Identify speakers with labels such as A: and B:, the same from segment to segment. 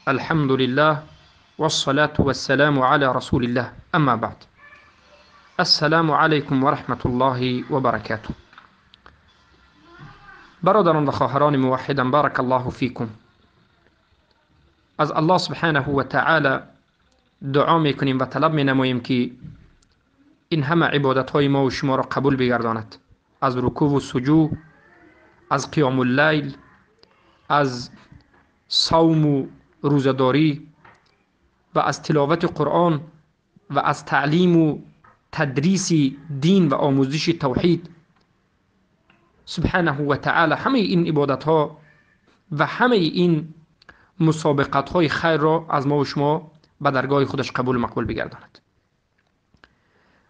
A: الحمد لله والصلاة والسلام على رسول الله، اما بعد. السلام علیکم و رحمت الله و برکاته. برادران و خواهران موحدم، بارک الله فیکم. از الله سبحانه و تعالی دعا میکنیم و طلب مینماییم که این همه عبادت های ما و شما را قبول بگرداند، از رکوع و سجود، از قیام اللیل، از صوم و روزه‌داری و از تلاوت قرآن و از تعلیم و تدریس دین و آموزش توحید. سبحانه و تعالی همه این عبادت ها و همه این مسابقت های خیر را از ما و شما به درگاه خودش قبول و مقبول بگرداند.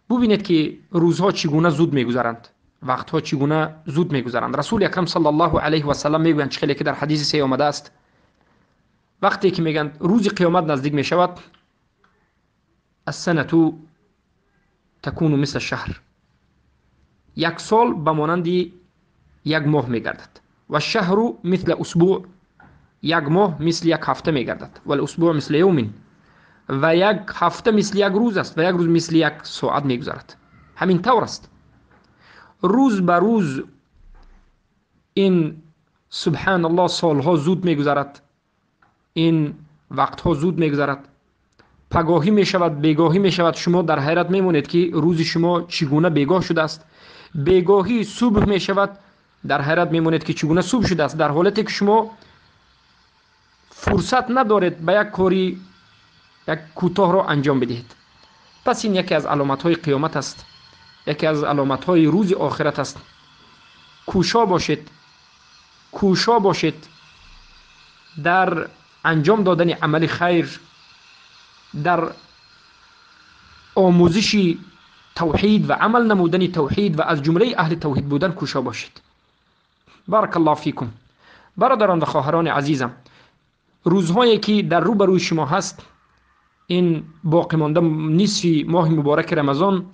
A: ببینید که روزها چگونه زود میگذرند، وقتها چگونه زود میگذرند. رسول اکرم صلی الله علیه و سلم میگویند، چه خیلی که در حدیث سه آمده است، وقتی که میگن روز قیامت نزدیک میشود، السنة تكون مثل الشهر، یک سال به مانند یک ماه میگردد، و الشهر مثل اسبوع، یک ماه مثل یک هفته میگردد، و الاسبوع مثل یوم، و یک هفته مثل یک روز است، و یک روز مثل یک ساعت میگذرد. همین طور است، روز به روز این سبحان الله سالها زود میگذرد، این وقتها زود میگذرد، پگاهی میشود، بیگاهی میشود. شما در حیرت میمونید که روز شما چگونه بیگاه شده است. بیگاهی صبح میشود، در حیرت میمونید که چگونه صبح شده است، در حالتی که شما فرصت ندارید به یک کاری، یک کوتاه را انجام بدهید. پس این یکی از علامت های قیامت است، یکی از علامت های روز آخرت است. کوشا باشید، کوشا باشید در انجام دادن عمل خیر، در آموزش توحید و عمل نمودن توحید و از جمله اهل توحید بودن کوشا باشید. بارک الله فیکم. برادران و خواهران عزیزم، روزهایی که در روبروی شما هست، این باقی مانده نصف ماه مبارک رمضان،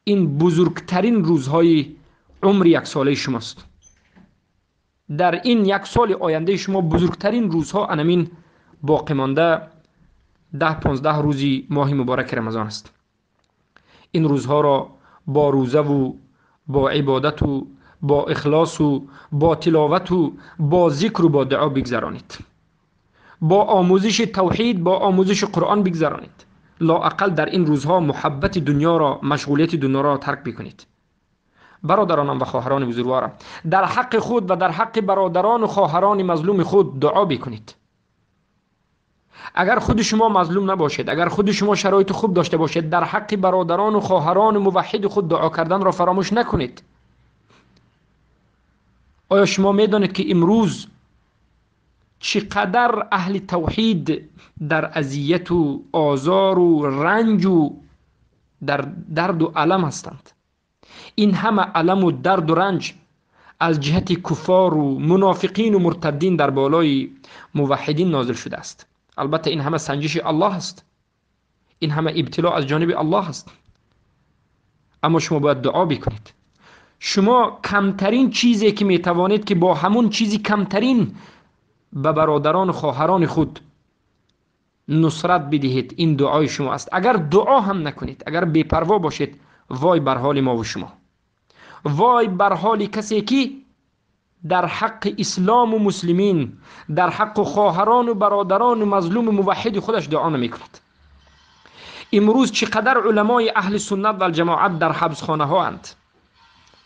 A: این بزرگترین روزهای عمر یک ساله شماست. در این یک سال آینده شما بزرگترین روزها انمین باقی مانده 10-15 روزی ماه مبارک رمضان است. این روزها را با روزه و با عبادت و با اخلاص و با تلاوت و با ذکر و با دعا بگذرانید، با آموزش توحید، با آموزش قرآن بگذرانید. لااقل در این روزها محبت دنیا را، مشغولیت دنیا را ترک بکنید. برادرانم و خواهران بزرگوارم، در حق خود و در حق برادران و خواهران مظلوم خود دعا بکنید. اگر خود شما مظلوم نباشید، اگر خود شما شرایط خوب داشته باشید، در حق برادران و خواهران موحد خود دعا کردن را فراموش نکنید. آیا شما میدانید که امروز چقدر اهل توحید در اذیت و آزار و رنج و در درد و الم هستند؟ این همه الم و درد و رنج از جهت کفار و منافقین و مرتدین در بالای موحدین نازل شده است. البته این همه سنجش الله است، این همه ابتلا از جانب الله است، اما شما باید دعا بکنید. شما کمترین چیزی که میتوانید که با همون چیزی کمترین به برادران و خواهران خود نصرت بدهید، این دعای شما است. اگر دعا هم نکنید، اگر بی‌پروا باشید، وای بر حال ما و شما، وای بر حال کسی که در حق اسلام و مسلمین، در حق خواهران و برادران و مظلوم و موحد خودش دعا نمی کند. امروز چقدر علمای اهل سنت و الجماعت در حبسخانه ها اند،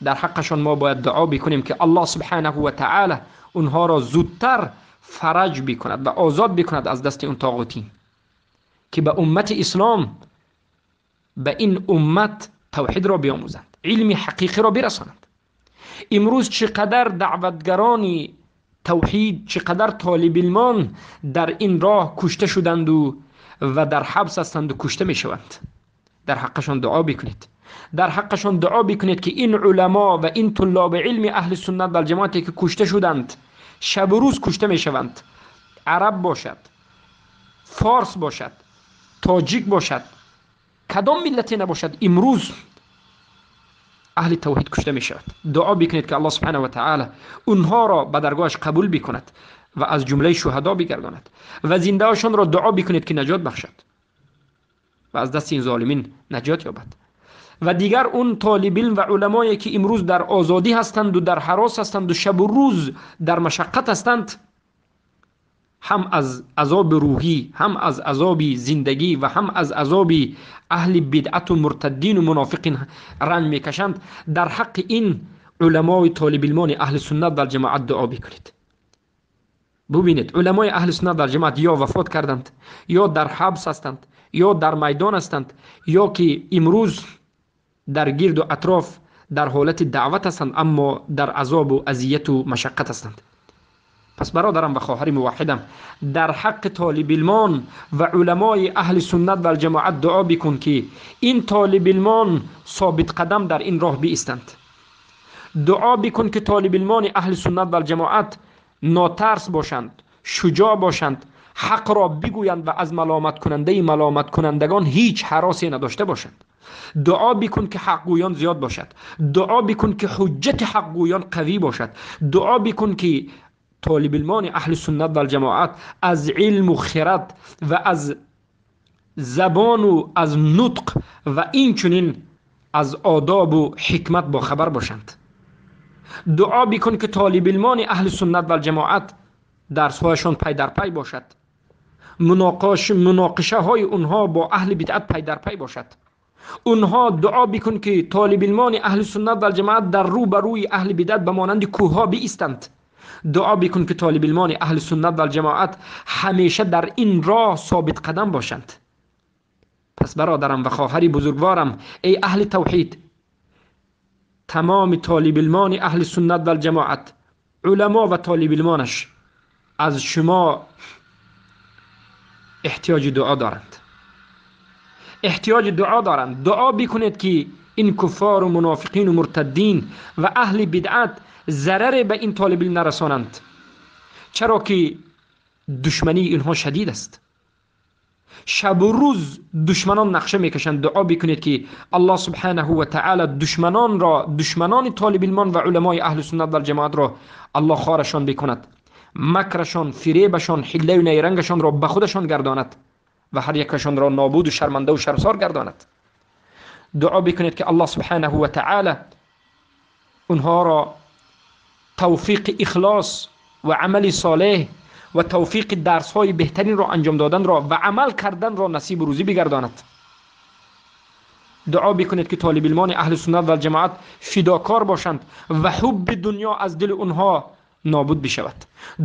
A: در حقشان ما باید دعا بکنیم که الله سبحانه و تعالی اونها را زودتر فرج بکند و آزاد بکند از دست اون طاغوتین که به امت اسلام، به این امت توحید را بیاموزند، علم حقیقی را برسانند. امروز چقدر دعوتگران توحید، چقدر طالب علمان در این راه کشته شدند و در حبس هستند و کشته میشوند. در حقشان دعا بکنید، در حقشان دعا بکنید که این علما و این طلاب علم اهل سنت و الجماعتی که کشته شدند، شب و روز کشته میشوند، عرب باشد، فارس باشد، تاجیک باشد، کدام ملتی نباشد، امروز اهل توحید کشته می شود. دعا بکنید که الله سبحانه و تعالی اونها را به درگاهش قبول بکند و از جمله شهدا بگرداند و زنده هاشان را دعا بکنید که نجات بخشد و از دست این ظالمین نجات یابد. و دیگر اون طالب علم و علمایی که امروز در آزادی هستند و در هراس هستند و شب و روز در مشقت هستند، هم از عذاب روحی، هم از عذاب زندگی و هم از عذاب اهل بدعت و مرتدین و منافقین رنج میکشند، در حق این علمای طالب علمان اهل سنت در جماعت دعا بکنید. ببینید علمای اهل سنت در جماعت یا وفات کردند، یا در حبس هستند، یا در میدان هستند، یا که امروز در گرد و اطراف در حالت دعوت هستند اما در عذاب و اذیت و مشقت هستند. پس برادرم و خواهر موحدم، در حق طالب علمان و علمای اهل سنت و الجماعت دعا بکن که این طالب علمان ثابت قدم در این راه بیستند. دعا بکن که طالب علمان اهل سنت و الجماعت ناترس باشند، شجاع باشند، حق را بگویند و از ملامت کننده ملامت کنندگان هیچ هراسی نداشته باشند. دعا بکن که حقگویان زیاد باشد. دعا بکن که حجت حقگویان قوی باشد. دعا بکن که طالب علمان اهل سنت و الجماعت از علم و خرد و از زبان و از نطق و این چنین از آداب و حکمت با خبر باشند. دعا بکن که طالب علمان اهل سنت و الجماعت درسهایشان پی در پی باشد، مناقشه های اونها با اهل بدعت پی در پی باشد. اونها دعا بکن که طالب علمان اهل سنت و الجماعت در رو بر روی اهل بدعت به مانند کوه ها بایستند. دعا بکن که طالب علمان اهل سنت و الجماعت همیشه در این راه ثابت قدم باشند. پس برادرم و خواهری بزرگوارم، ای اهل توحید، تمام طالب علمان اهل سنت و الجماعت، علما و طالب علمانش از شما احتیاج دعا دارند. احتیاج دعا دارند. دعا بکنید که این کفار و منافقین و مرتدین و اهل بدعت ضرر به این طالب علم نرسانند، چرا که دشمنی اینها شدید است. شب و روز دشمنان نقشه میکشند. دعا بکنید که الله سبحانه و تعالی دشمنان را، دشمنان طالب علمان و علمای اهل سنت و الجماعت را الله خارشان بکند، مکرشان، فریبشان، حیله و نیرنگشان را به خودشان گرداند و هر یکشان را نابود و شرمنده و شرمسار گرداند. دعا بکنید که الله سبحانه و تعالی اونها را توفیق اخلاص و عمل صالح و توفیق درس های بهترین را انجام دادن را و عمل کردن را نصیب روزی بگرداند. دعا بکنید که طالب علمان اهل سنت و الجماعت فداکار باشند و حب دنیا از دل اونها نابود بشود.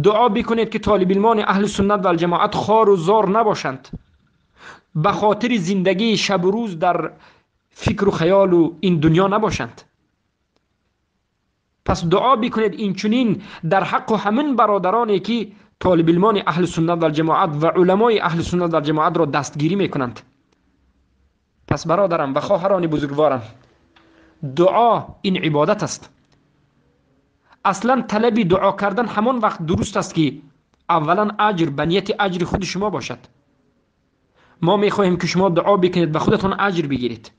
A: دعا بکنید که طالب علمان اهل سنت و الجماعت خار و زار نباشند، به خاطر زندگی شب و روز در فکر و خیال و این دنیا نباشند. پس دعا بکنید این چنین در حق همین برادرانی که طالب علمان اهل سنت و الجماعت و علمای اهل سنت و الجماعت را دستگیری میکنند. پس برادرم و خواهران بزرگوارم، دعا این عبادت است. اصلا طلب دعا کردن همان وقت درست است که اولا اجر به نیت اجر خود شما باشد. ما میخواهیم که شما دعا بکنید و خودتان اجر بگیرید،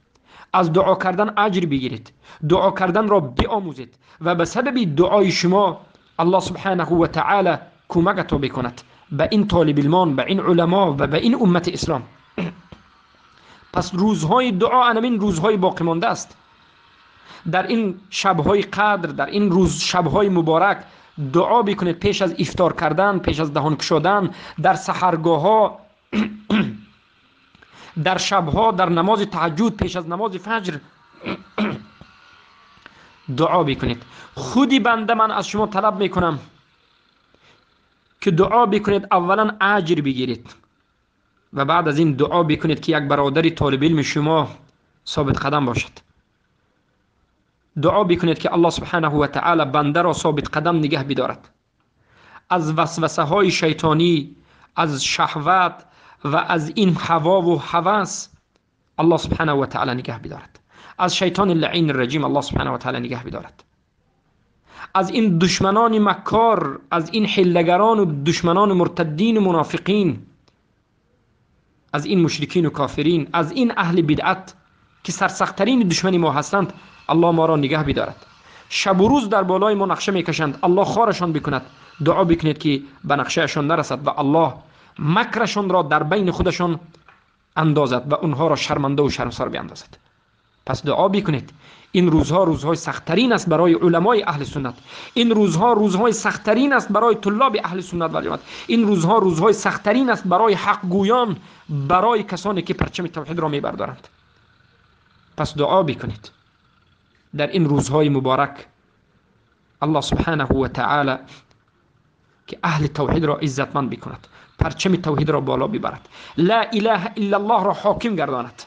A: از دعا کردن اجر بگیرید، دعا کردن را بیاموزید و به سبب دعای شما الله سبحانه و تعالی کمک تو بکند به این طالب علمان، به این علما و به این امت اسلام. پس روزهای دعا انمین روزهای باقی مانده است. در این شبهای قدر، در این روز شبهای مبارک دعا بکنید، پیش از افطار کردن، پیش از دهان کشادن، در سحرگاه ها، در شبها، در نماز تهجد، پیش از نماز فجر دعا بکنید. خودی بنده من از شما طلب میکنم که دعا بکنید، اولا اجر بگیرید و بعد از این دعا بکنید که یک برادر طالب علم شما ثابت قدم باشد. دعا بکنید که الله سبحانه و تعالی بنده را ثابت قدم نگه بدارد از وسوسه های شیطانی، از شهوت و از این هوا و هوس. الله سبحانه و تعالی نگه بدارد از شیطان لعین الرجیم. الله سبحانه و تعالی نگه بدارد از این دشمنان مکار، از این حیله‌گران و دشمنان مرتدین و منافقین، از این مشرکین و کافرین، از این اهل بدعت که سرسخت‌ترین دشمن ما هستند. الله ما را نگه بدارد. Шабу рӯз дар болои мо нақша мекашанд. Аллоҳ хорашон бикунад. Дуо бикунед, ки ба нақшаашон нарасад ва Аллоҳ макрашонро дар байни худашон андозад ва онҳоро шарманда ва шармсор биандозад. Пас дуо бикунед. Ин рӯзҳо рӯзҳои сахттарин аст барои уламои аҳли суннат. Ин рӯзҳо рӯзҳои сахттарин аст барои туллоби аҳли суннат ва ҷамоат. Ин рӯзҳо рӯзҳои сахттарин аст барои ҳақгӯён, барои касоне ки парчами тавҳидро мебардоранд. Пас дуо бикунед. Дар ин рӯзҳои муборак Аллоҳ субҳанаҳу ва таъоло ки аҳли тавҳидро иззатманд бикунад, парчами тавҳидро боло бибарад, ла илаҳа иллаллоҳро ҳоким гардонад.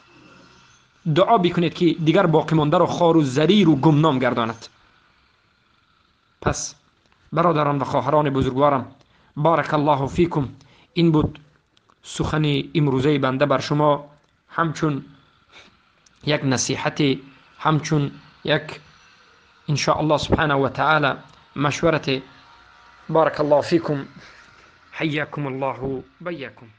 A: Дуо бикунед, ки дигар боқимондаро хору зариру гумном гардонад. Пас бародарон ва хоҳарони бузургворам, баракаллоҳу фикум, ин буд сухани имрӯзаи банда бар шумо, ҳамчун як насиҳате, ҳамчун як иншоаллоҳ субҳанаҳу ва таъоло машварате. Баракаллоҳу фикум, ҳайякум аллоҳу байякум.